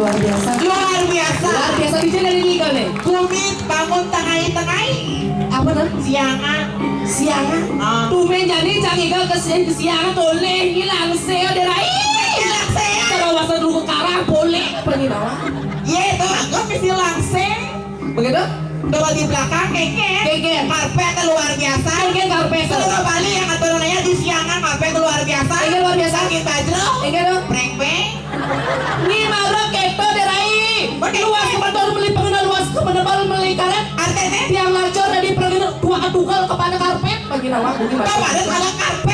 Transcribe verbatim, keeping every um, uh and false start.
Luar biasa. Luar biasa. Luar biasa. Bisa dari tiga nih. Kumis bangun tengah-tengah. Apa tuh? Siangan. Siangan. Ah. Tumben jadi cang Igal ke si-, ke siangan toleh ngilang seo deh rai. Ngilang seo. Kalau wasa dulu ke karang boleh apa nih nawa? Iya itu aku mesti langsing. Begitu? Kalau di belakang keke. Keke. Karpet luar biasa. Keke karpet. Kalau Bali yang aturannya di siangan karpet luar biasa. Keke luar biasa. Sakit bajro. Keke dong. Preng-preng. Ni maro keto deh rai. Oke. Luas kebetul beli pengenal luas kebetul beli karet. Artinya? Tiang lacor dari pengenal dua adugal kepada karpet. Bagi nawa bagi baju. Kemarin ada karpet.